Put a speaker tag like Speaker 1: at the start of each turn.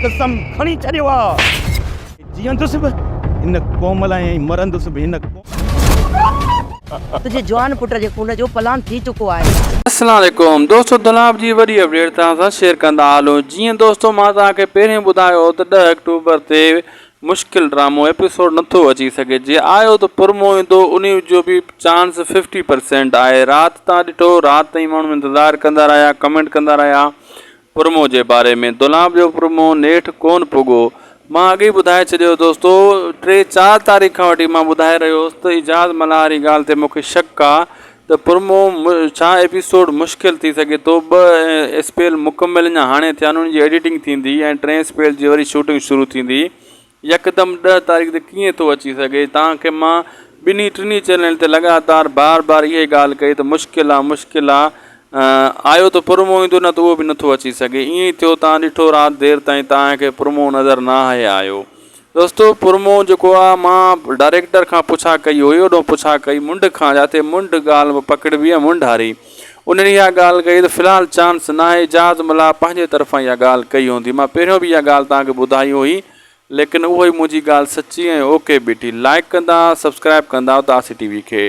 Speaker 1: قسم کڻي ڇڏيو آ. جيئندس به هن قوم لاء ۽ مرندس به هن قوم.
Speaker 2: تنهنجي جوان پٽ جي خون جو پلان ٿي چڪو آهي.
Speaker 3: اسلام عليڪم دوستو دولاب جي وڏي اپڊيٽ توهان سان شيئر ڪندا هلون جيئن دوستو مان توهان کي پهرين ٻڌايو هو ته ڏهه آڪٽوبر تي مشڪل ڊرامو ايپيسوڊ نٿو اچي سگهي جي آيو ته پرمو ايندو انهي جو به چانس ففٽي پرسينٽ آهي رات تان ڏٺو رات تائين ماڻهو انتظار ڪندا رهيا ڪمينٽ ڪندا رهيا پرمو جي باري ۾ دولاب جو پرمو نيٺ ڪون پڳو مان اڳ ئي ٻڌائي ڇڏيو دوستو ٽي چار تاريخ کان وٺي مان ٻڌائي رهيو هوس ته اعجاز ملاح واري ڳالهه تي مونکي شڪ آ ته پرمو ڇا ايپيسوڊ مشڪل ٿي سگهي ٿو ٻه اسپيل مڪمل اڃا هاڻي ٿيا آهن انهن جي ايڊيٽنگ ٿيندي ۽ ٽئين اسپيل جي وري شوٽنگ شروع ٿيندي يڪدم ڏهه تاريخ تي ڪيئن ٿو اچي سگهي توهان کي مان ٻنهي ٽنهي چينل تي لڳاتار بار بار اها ئي ڳالهه ڪئي ته مشڪل آ مشڪل آ آيو ته پرمو ايندو نه ته اهو به نٿو اچي سگهي ائين ئي ٿيو توهان ڏٺو رات دير تائين توهان کي پرمو نظر ناهي آيو دوستو پرمو جيڪو آ مان ڊائريڪٽر کان پڇا ڪئي هئي اوڏو پڇا ڪئي منڍ کان جاتي منڍ ڳالهه پڪڙبي آ منڍ هاري انهن اها ڳالهه ڪئي ته في الحال چانس ناهي اعجاز ملاح پنهنجي طرفان اها ڳالهه ڪئي هوندي مان پهريون به اها ڳالهه توهان کي ٻڌائي هئي ليڪن اهو ئي منهنجي ڳالهه سچي ۽ اوڪي بيٺي لائيڪ ڪندا سبسڪرائب ڪندا اداسي ٽي وي کي.